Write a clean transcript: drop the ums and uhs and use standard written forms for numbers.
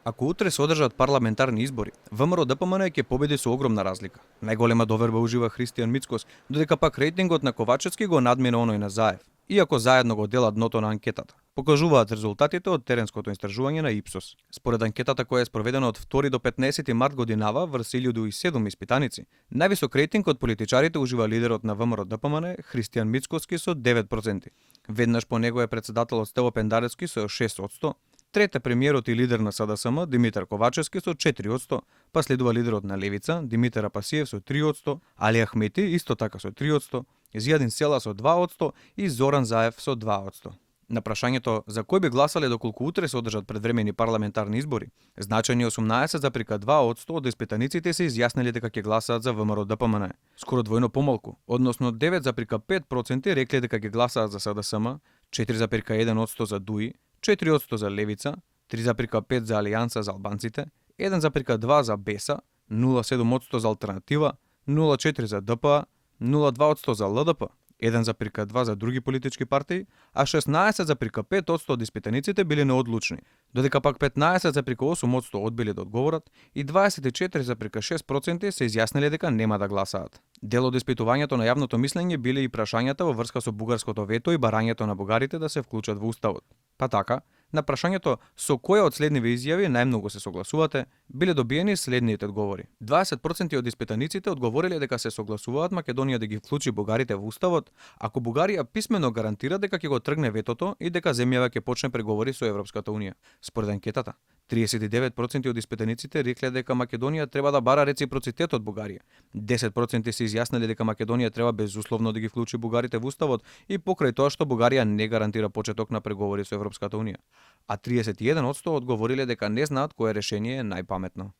Ако утре се одржат парламентарни избори, ВМРО-ДПМН ќе победи со огромна разлика. Најголема доверба ужива Христијан Мицкос, додека пак рейтингот на Ковачевски го надмина оној на Заев, иако заедно го делат дното на анкетата. Покажуваат резултатите од теренското истражување на Ипсос. Според анкетата која е спроведена од 2 до 15 март годинава врз 1007 испитаници, највисок рейтинг од политичарите ужива лидерот на ВМРО-ДПМН Христијан Мицкоски со 9%. Веднаш по него е председателот Стево Пендаревски со 6%, трет е премиерот и лидер на СДСМ Димитар Ковачевски со 4%, па следува лидерот на Левица Димитар Апасиев со 3%, Али Ахмети исто така со 3%, Зијадин Села со 2% и Зоран Заев со 2%. На прашањето за кој би гласале доколку утре се одржат предвремени парламентарни избори, значајни 18,2% од испитаниците се изјасниле дека ќе гласаат за ВМРО-ДПМН, скоро двојно помалку, односно 9,5% рекле дека ќе гласаат за СДСМ, 4,1% за ДУИ, 4% за Левица, 3,5% за Алијанса за албанците, 1,2% за БЕСА, 0,7% за Алтернатива, 0,4% за ДПА, 0,2% за ЛДП, 1,2% за други политички партии, а 16,5% од испитаниците биле неодлучни, додека пак 15,8% одбиле да одговорат и 24,6% се изјасниле дека нема да гласаат. Дел од испитувањето на јавното мислење биле и прашањата во врска со бугарското вето и барањето на бугарите да се вклучат во уставот. Па така, на прашањето со која од следниве изјави најмногу се согласувате, биле добиени следните одговори. 20% од испитаниците одговориле дека се согласуваат Македонија да ги вклучи бугарите во уставот, ако Бугарија писмено гарантира дека ќе го тргне ветото и дека земјава ќе почне преговори со Европската унија. Според анкетата, 39% од испитаниците рекле дека Македонија треба да бара реципроцитет од Бугарија. 10% се изјасниле дека Македонија треба безусловно да ги вклучи бугарите во уставот и покрај тоа што Бугарија не гарантира почеток на преговори со Европската унија. А 31% одговориле дека не знаат кое решение е најпаметно.